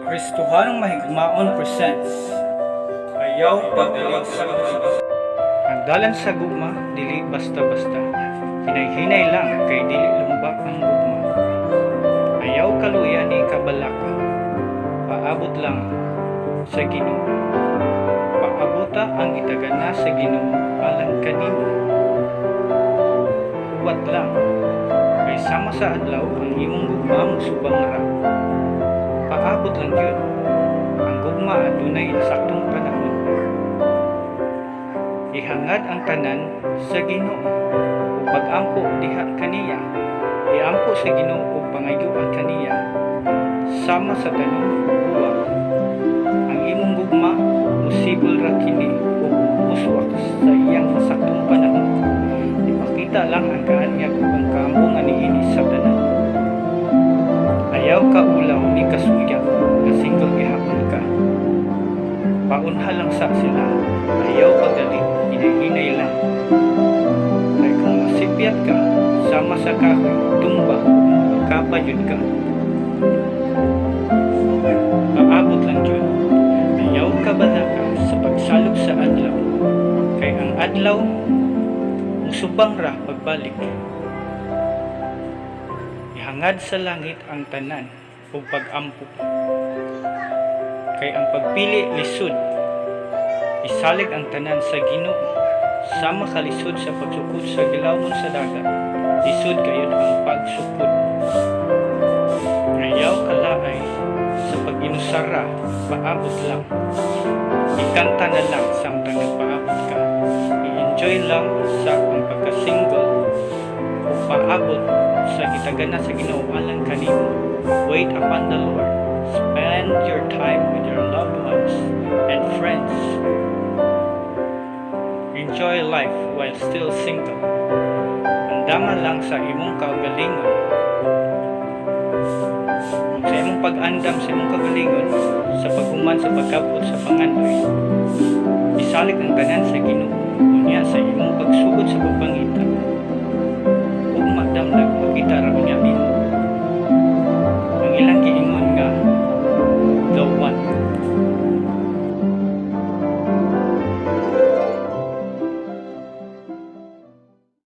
Kristohanong Mahigugmaon presents Ayaw Pagdalig sa Gugma. Ang dalan sa gugma dili basta-basta. Hinay-hinay lang kay dili lumbak ang gugma. Ayaw kaluya ni kabalaka. Paabot lang sa Ginoo. Paabuta ang gitagana sa Ginoo alang kanimo. Huwat lang kay sama sa adlaw ang imong gugma mosubang ra. Paabot lang gyud. Ang gugma adunay insaktong panahon. Ihangad ang tanan sa Ginoo ug pag-ampo diha kaniya. Iampo sa Ginoo ug pangayoa kaniya. Sama sa tanom ug buwak. Ang imong gugma mosibol ra kini ug muswak sa iyang saktong panahon. Ipakita lang ang kaanyag ug ang kaambungan niini sa tanan. Ayaw ka ulaw ni kasuya nga single gihapon ka. Paunha lang sa sila. Ayaw pagdali, hinay-hinay lang. Kay kung masipyat ka, sama sa kahoy, tumba, kapa jud ka. Paabot lang jud. Ayaw ka balaka sa pagsalog sa adlaw. Kay ang adlaw, musubang ra pagbalik. Ihangad sa langit ang tanan ug pag-ampo. Kay ang pagpili lisod. Isalig ang tanan sa Ginoo. Sama kalisod sa pagsukod sa gilawon sa dagat. Lisod kayod ang pagsukod. Ayaw kalaay sa pag-inusara, paabot lang. Ikanta na lang samtang nagpaabot ka. I-enjoy lang sa ang pagka-single o paabot sa gitagana sa Ginoo alang kanimo. Wait upon the Lord. Spend your time with your loved ones and friends. Enjoy life while still single. Andama lang sa imong kaugalingon. Ug sa imong pag-andam sa imong kaugalingon, sa paghuman sa pagkabot sa pangandoy, isalig ang tanan sa Ginoo unya sa imong pagsugod sa pagpangita. Ug madamlag makita ra unya nimo. Ang ilang gi